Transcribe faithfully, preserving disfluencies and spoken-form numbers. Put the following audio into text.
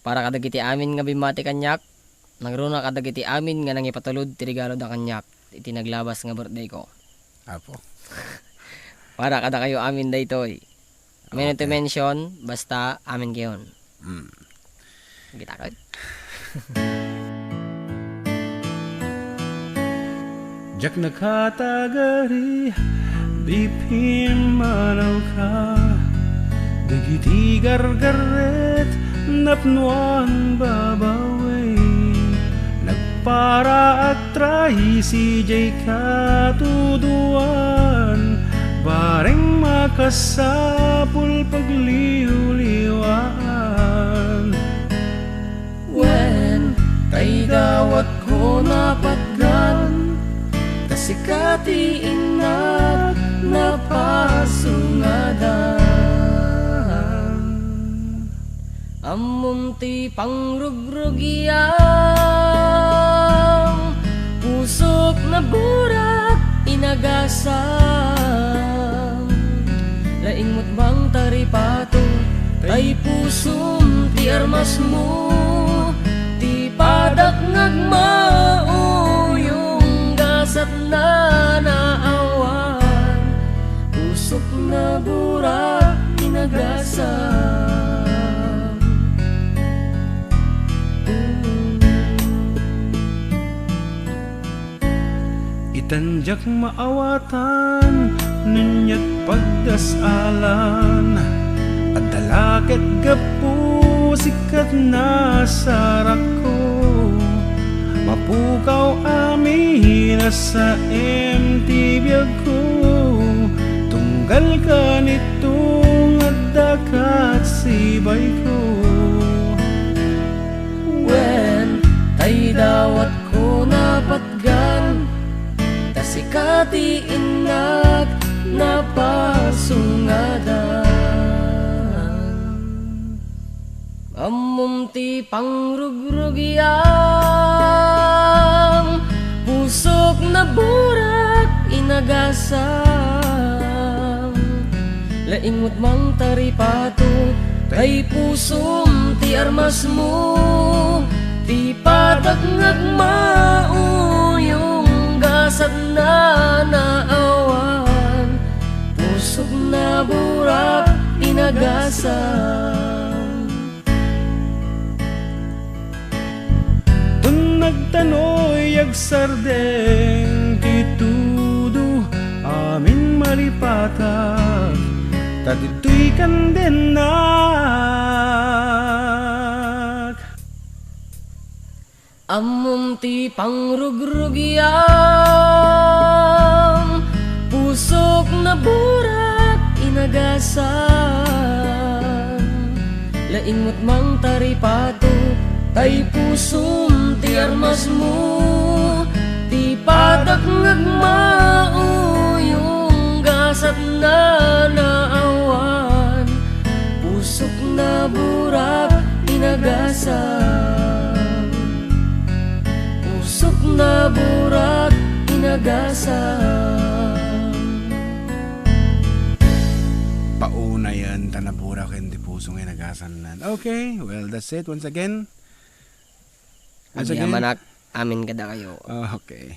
Para kadagiti amin nga bimmati kaniak, nangruna kadagiti amin nga nangipatulod ti regaloda kaniak iti naglabas nga birthdayko. Apo. Para kadakayo amin daytoy. Mano ti Okay. mention, basta aminkayon. Mm. Kita ko. Diak nakatagari, di pimmanawka. Dagiti gargarret, napnoan babawi. Nagparaat Traisi jay katuduan, bareng makasapul pagliwliwaan. Wen, tay dawatko napatgan, ta sika ti innak napasungadan. Ammom ti pangrugrugiam, pusok naburak inagasam. Laing met mangtaripato, tay pusom ti armasmo, ti padak nga agmauyong gasatna naawan. Pusok naburak inagasam. Itan diak maawatan, nuniat pagdasalan. Adda la ket gapu, sikat nasarakko. Mapukaw amin a saem ti biagko, tunggal kanito nga adda kat sibayko. Wen, tay dawatko napatgan, ta sika ti innak napasungadan. Ammom ti pangrugrugiam, pusok naburak inagasam. Laing met mangtaripato, tay pusom ti armasmo, ti padak nga agmauyong gasatna naawan. Pusok naburak inagasam. Ton nagtanoy agsardeng ti tudo, amin malipatak, ta ditoy kandennak. Ammom ti pangrugrugiam, pusok naburak inagasam. Laing met mangtaripato, tay pusom ti armasmo, ti padak nga agmauyong gasatna naawan. Pusok naburak inagasam. Pusok naburak inagasam. Paunayen ta naburak ken ti puso nga inagasannan. Okay, well, that's it. Once again, once again, agyamanak amin kadakayo. Ah, okay.